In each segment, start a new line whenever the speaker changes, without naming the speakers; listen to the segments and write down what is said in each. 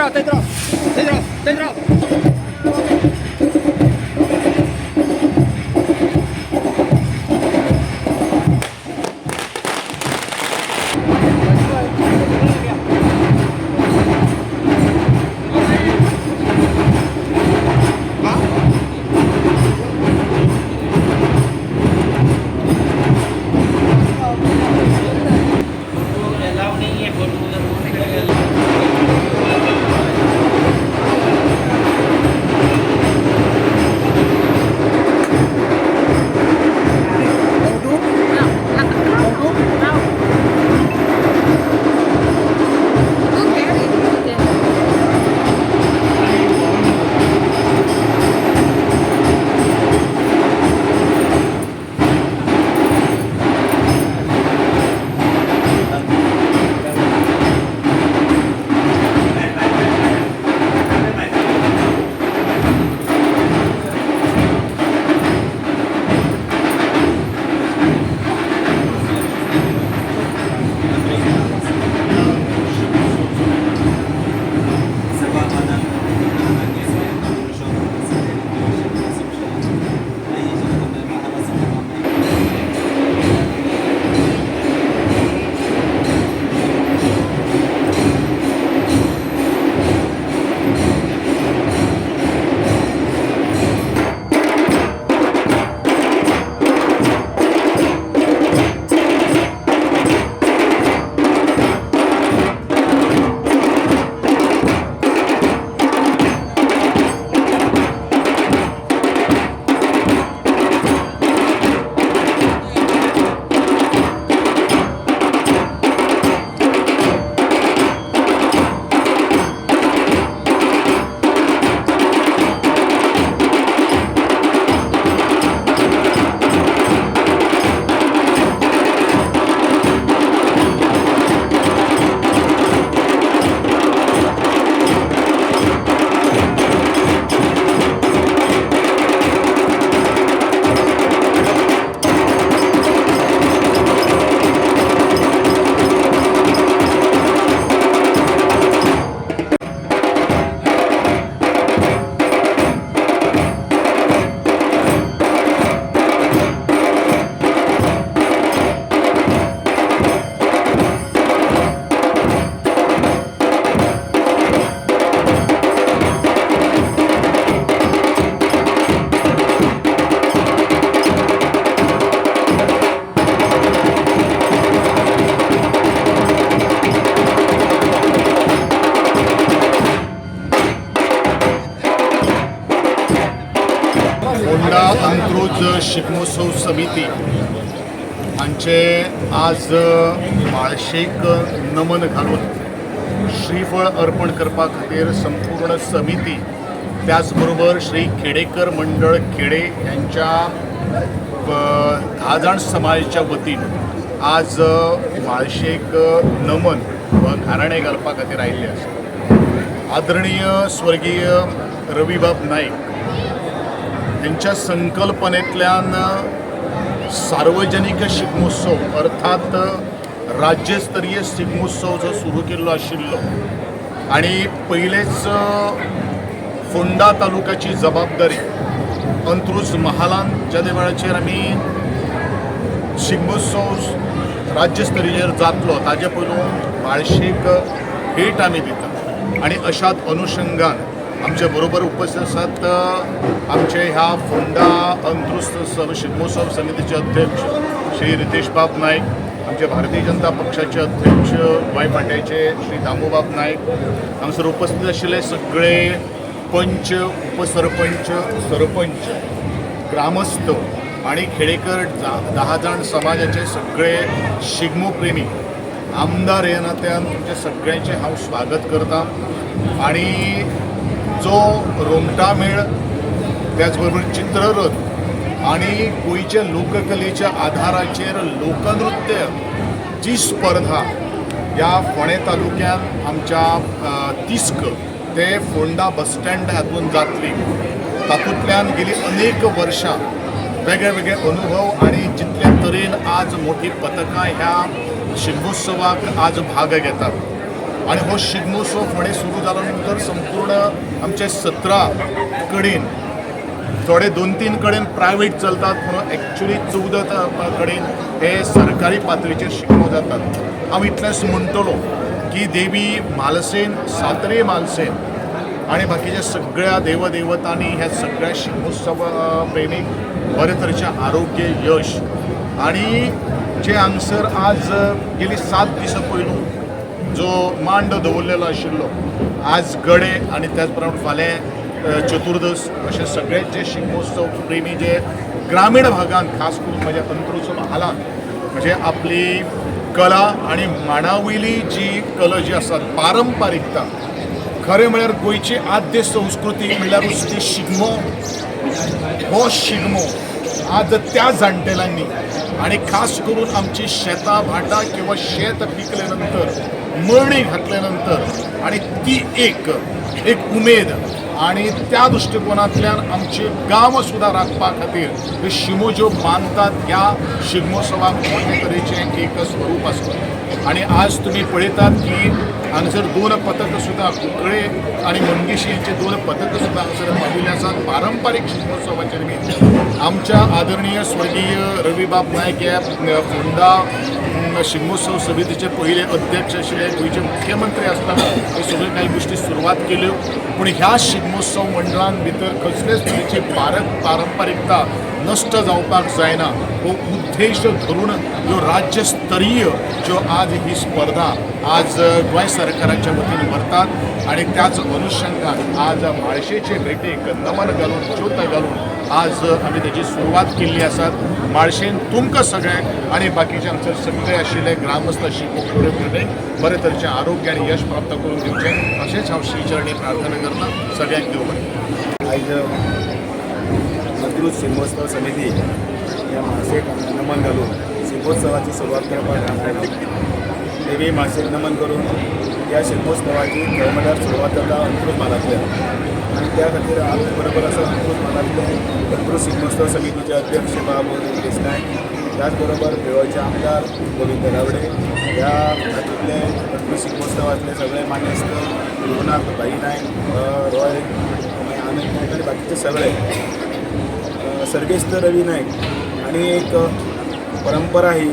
थंयच राव थंयच राव थंयच राव थंयच राव.
फोंडा अंत्रुज शिगमोत्सव समिती हांचे आज माळशेक नमन घालून श्रीफळ अर्पण करपा खातीर संपूर्ण समिती, त्याचबरोबर श्री खेडेकर मंडळ खेडे यांच्या 10 जाण समाजाच्या वतीन आज माळशेक नमन वा घाराणें घालपा खातीर आयिल्ले आसा. आदरणीय स्वर्गीय रविबाब नाईक यांच्या संकल्पनेतल्यान सार्वजनिक शिगमोत्सव अर्थात राज्यस्तरीय शिगमोत्सव जो सुरू केल्लो आशिल्लो आनी पयलेच फोंडा तालुक्याची जबाबदारी अंत्रुज महालान ज्या वेळाचेर आमी शिगमोत्सव राज्यस्तरीयेर जातलो ताजे पयलू माळशेक भेट आमी दिता आनी अशाच अनुशंगान आमचे बरोबर उपस्थित आसात आमचे ह्या फोंडा अंत्रुज शिगमोत्सव समितीचे अध्यक्ष श्री रितेश बाब नाईक, आमचे भारतीय जनता पक्षाचे अध्यक्ष गोंय फांट्याचे श्री दामूबाब नाईक, हांगासर उपस्थित आशिल्ले सगळे पंच, उपसरपंच, सरपंच, ग्रामस्थ आणि खेडेकर 10 जाण समाजाचे सगळे शिगमो प्रेमी आमदार ह्या नात्यान तुमचे सगळ्यांचे हांव स्वागत करता. आणि जो रोमटामेळ, त्याचबरोबर चित्ररथ आणि गोंयच्या लोककलेच्या आधाराचेर लोकनृत्य जी स्पर्धा ह्या फोंडें तालुक्यान आमच्या तिस्क ते फोंडा बस स्टँड हातून जातली, तातूंतल्यान गेली अनेक वर्षां वेगळे वेगळे अनुभव आणि जितले तरेन आज मोठी पथकां ह्या शिगमोत्सवाक आज भाग घेतात. आनी हो शिगमोत्सव फोंडें सुरू जालो नंतर संपूर्ण आमचे 17 कडेन, थोडे 2-3 कडेन प्रायवेट चलतात, पूण एक्चुली 14 कडेन हे सरकारी पातळीचेर शिगमो जातात. हांव इतलेंच म्हणटलो की देवी म्हालसेन, सातरे म्हालसेन आनी बाकीच्या सगळ्या देवदेवतांनी ह्या सगळ्या शिगमोत्सव प्रेमीक बरे तरेचें आरोग्य, यश आनी जे हांगसर आज गेली 7 दिसां पयलू जो मांड दवरलेलो आशिल्लो, आज गडे आनी त्याच प्रमाण फाल्यां चतुर्दस, अशे सगळे जे शिगमोत्सव प्रेमी जे ग्रामीण भागांत, खास करून म्हज्या अंत्रुज म्हालांत, म्हणजे आपली कला आनी मांडावयली जी कला जी आसा, पारंपारिकता, खरें म्हळ्यार गोंयची आद्य संस्कृती म्हणल्यारूच ती शिगमो. हो शिगमो आज त्या जाणटेल्यांनी आनी खास करून आमची शेतां भाटां किंवा शेत पिकले नंतर, मळणी घातले नंतर आनी ती एक एक उमेद आनी त्या दृश्टिकोनांतल्यान आमचे गांव सुद्दां राखपा खातीर ह्यो शिमो ज्यो बांदतात, ह्या शिगमोत्सवाक मोठे तरेचें एक स्वरूप आसता. आनी आज तुमी पळयतात की हांगासर 2 पथक सुद्दां, कुंकळे आनी मंगेशी यांचे 2 पथक सुद्दां हांगासर पाविल्ले आसात पारंपारीक शिगमोत्सवाचे निमित्त. आमच्या आदरणीय स्वर्गीय रविबाब नायक हे फोंडा शिगमोत्सव समितीचे पयले अध्यक्ष आशिल्ले, गोंयचे मुख्यमंत्री आसतना हे सगळ्यो कांय गोश्टी सुरवात केल्यो. पूण ह्या शिगमोत्सव मंडळान भितर कसलेच तरेची पारंपारिकता नश्ट जावपाक जायना हो उद्देश धरून ह्यो राज्यस्तरीय ज्यो आज ही स्पर्धा आज गोंय सरकाराच्या वतीन व्हरतात आनी त्याच अनुशंगान आज म्हाळशेचे भेटेक नमन घालून, ज्योत घालून आज आमी तेजी सुरवात केल्ली आसा. म्हाळशेन तुमकां सगळ्यांक आनी बाकीचे हांगसर सगळे आशिल्ले ग्रामस्थ शिगमो बरे तरेचें आरोग्य आनी यश प्राप्त करून दिवचें अशेंच हांव श्रीचरणी प्रार्थना करता. सगळ्यांक देव बरें.
आयज अंत्रुज शिगमोत्सव समिती ह्या म्हाळशेक नमन घालून शिगमोत्सवाची सुरवात करपाक हांगा. देवी म्हाळशेक नमन करून ह्या शिगमोत्सवाची खरें म्हळ्यार सुरवात जाता अंत्रुज म्हालांतल्यान आनी त्या खातीर आमचे बरोबर आसा अंत्रुज म्हालांतले अंत्रुज शिगमोत्सव समितीचे अध्यक्ष बाब देसनायक, त्याच बरोबर प्रियोळचे आमदार गोविंद गावडे, ह्या हातूंतले अंत्रुज शिगमोत्सवांतले सगळे मानेस्त रघुनाथ भाई नायक, रॉय, आनंद नायक आनी बाकीचे सगळे, सर्गेस्त रवी नायक. आनी एक परंपरा ही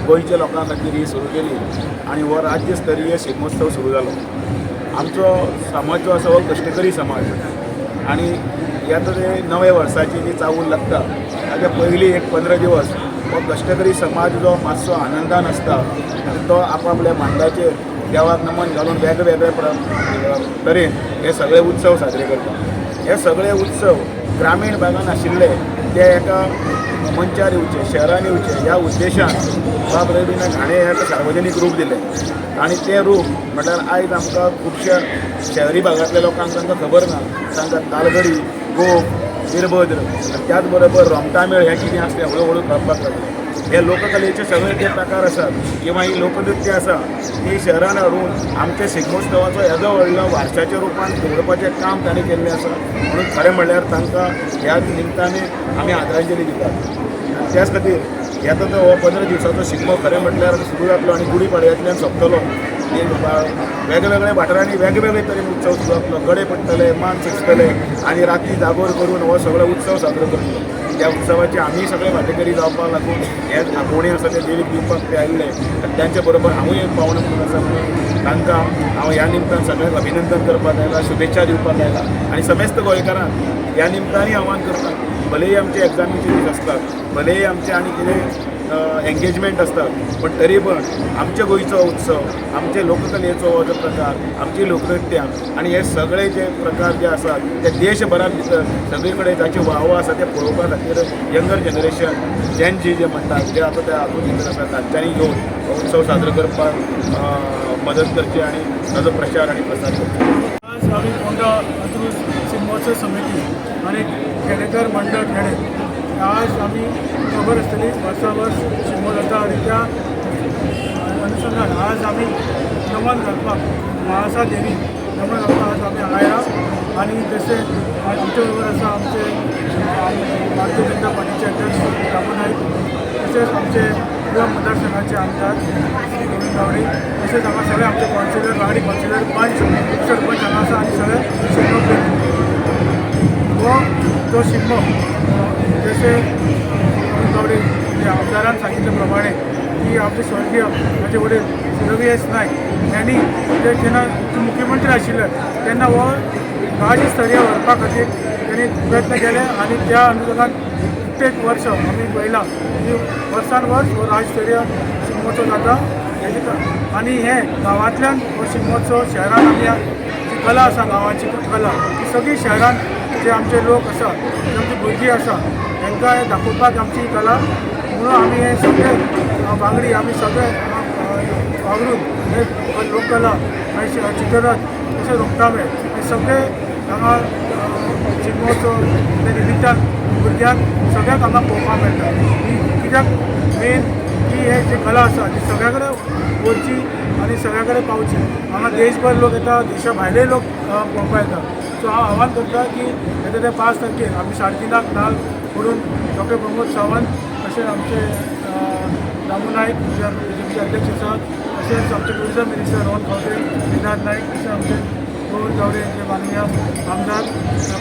गोंयच्या लोकां खातीर ही सुरू केली आनी हो राज्य स्तरीय शिगमोत्सव सुरू जालो. आमचो समाज जो आसा हो कश्टकरी समाज आनी आतां ते नव्या वर्साची जी चावूल लागता ताच्या पयलीं एक 15 दिवस हो कश्टकरी समाज जो मातसो आनंदान आसता आनी तो आपआपल्या मांडाचेर देवाक नमन घालून वेगवेगळे तरेन हे सगळे उत्सव साजरे करता. हे सगळे उत्सव ग्रामीण भागान आशिल्ले ते एका मंचार येवचे, शहरान येवचे ह्या उद्देशान बाब रवी नायक हाणें हें सार्वजनीक रूप दिलें आनी तें रूप म्हटल्यार आयज आमकां खुबश्या शहरी भागांतल्या लोकांक तांकां खबर ना. तांकां तालगडी, गोफ, वीरभद्र आनी त्याच बरोबर रोमटामेळ हें कितें आसा तें हळू हळू कळपाक लागलें. हे लोककलेचे सगळे जे प्रकार आसात किंवा ही लोकनृत्य आसा ती शहरान हाडून आमच्या शिगमोत्सवाचो येदो व्हडलो वारशाच्या रुपान दवरपाचें काम ताणें केल्लें आसा. म्हणून खरें म्हणल्यार तांकां ह्या निमताने आमी आदरांजली दितात आनी त्याच खातीर येता तो हो 15 दिवसाचो शिगमो खरें म्हटल्यार सुरू जातलो आनी गुडी पाडव्यांतल्यान सोंपतलो. वेगवेगळ्या वाठारांनी वेगवेगळे तरेन उत्सव सुरू जातलो, गडे पडटले, मान सजतले आनी राती जागोर करून हो सगळो उत्सव साजरो करतलो. त्या उत्सवाचे आमी सगळे वांटेकरी जावपाक लागून हे आपोवणें आसा ते देवीक दिवपाक ते आयिल्ले आनी त्यांच्या बरोबर हांवूय एक पावणो म्हणून आसा म्हणून तांकां हांव ह्या निमतान सगळ्यांक अभिनंदन करपाक आयला, शुभेच्छा दिवपाक आयला आनी समेस्त गोंयकारांक ह्या निमतानय आव्हान करता. भलेही आमचे एग्जामीचे दीस आसतात, भलेही आमचे आनी कितें एंगेजमेंट आसतात, पण तरी पण आमच्या गोंयचो उत्सव, आमचे लोककलेचो हो जो प्रकार, आमची लोकनृत्यां आनी हे सगळे जे प्रकार जे आसात ते देशभरात भितर सगळे कडेन जाची वाव आसा ते पळोवपा खातीर यंगर जनरेशन, जेन जी जे म्हणटात जे आतां ते हातूंत भितर आसा तांच्यांनी येवन हो उत्सव साजरो करपाक मदत करची आनी ताजो प्रचार आनी प्रसार करचो.
आज आमी फोंडा अंत्रुज शिगमोत्सव समिती आनी खेडेकर मंडळ खेडे आज आमी खबर आसतली वर्सा वर्स शिगमो जाता आनी त्या अनुशंगान आज आमी नमन घालपाक म्हाळसा देवी नमन घालपाक आज आमी हांगा आयला आनी जशें आमच्या बरोबर आसा आमचे भारतीय जनता पार्टीचे अध्यक्ष रामू नायक, तशेंच आमचे गोवा मतदारसंघाचे आमदार श्री गोविंद गावडे, तशेंच हांगा सगळे आमचे कौन्सिलर, वांगडी कौन्सिलर, पंच, सरपंच हांगा आसा आनी सगळे शिगमो प्रेमी. हो जो शिगमो, जशें गोविंद गावडे म्हणजे आमदारान सांगितले प्रमाणे की आमचे स्वर्गीय म्हाजे वडील श्री रवी एस नायक यांनी ते जेन्ना मुख्यमंत्री आशिल्ले तेन्ना हो राज्यस्तरीय व्हरपा खातीर तेणी प्रयत्न केले आनी त्या अनुषंगान कित्येक वर्स आमी पळयलां की वर्सान वर्स हो राज्यस्तरीय शिगमोत्सव जाता. हेजे आनी हे गांवांतल्यान हो शिगमोत्सव शहरान आमी जी कला आसा, गांवाची कला, ती सगळी शहरान जे आमचे लोक आसा, जे आमची भुरगीं आसा, तांकां हें दाखोवपाक आमची ही कला. म्हणून आमी हे सगळे वांगडी आमी सगळे वावरून हे लोककला, मागीर चित्ररथ, तशें रोमटामेळ, हे सगळे हांगा शिगमोत्सव त्या निमित्तान भुरग्यांक सगळ्यांक हांगा पळोवपाक मेळटा. ही कित्याक मेन की हे जी कला आसा ती सगळ्या कडेन वचची आनी सगळ्या कडेन पावची. हांगा देशभर लोक येता, देशा भायले लोक पळोवपाक येता. सो हांव आव्हान करता की येता त्या 5 तारखेर आमी 3:30 नाल फोडून डॉक्टर प्रमोद सावंत, तशेंच आमचे दामू नायक जे बीजेपीचे अध्यक्ष आसात, तशेंच आमचे टुरिझम मिनिस्टर रोहन खंवटे, श्रीनाथ नायक, तशेंच आमचे गोविंद गावडे जे माननीय आमदार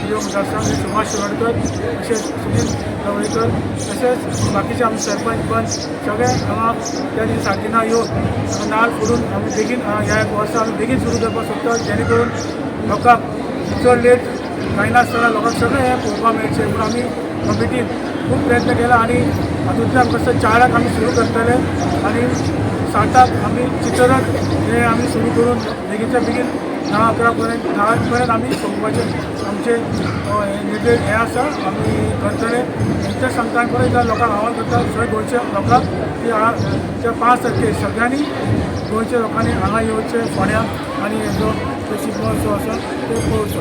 प्रियो मतदारसंघ, सुभाष शिरोडकर, तशेंच सुनील ढवळीकर, तशेंच बाकीचे आमचे सरपंच पंच सगळे हांगा त्या दिसा 3:30 येवन हांगा नाल फोडून आमी बेगीन ह्या एक वर्सा आमी बेगीन सुरू करपाक सोदता, जेणे करून लोकांक चड लेट जायनासतना लोकांक सगळें हें पळोवपाक मेळचें म्हणून आमी कमिटीन खूब प्रयत्न केला. आनी हातूंतल्यान कसो 4 आमी सुरू करतले आनी 7 आमी चित्ररथ हे आमी सुरू करून बेगीनच्या बेगीन 10-11 पर्यंत, 10 पर्यंत आमी सोंपोवपाचे आमचे हे निर्देश हे आसा, आमी करतले. इतलें सांगता आनी परत एकदां लोकांक आव्हान करता, सगळे गोंयच्या लोकांक की त्या 5 तारखेर सगळ्यांनी गोंयच्या लोकांनी हांगा येवचें फोंड्या आनी जो शिगमोत्सव आसा तो पळोवचो.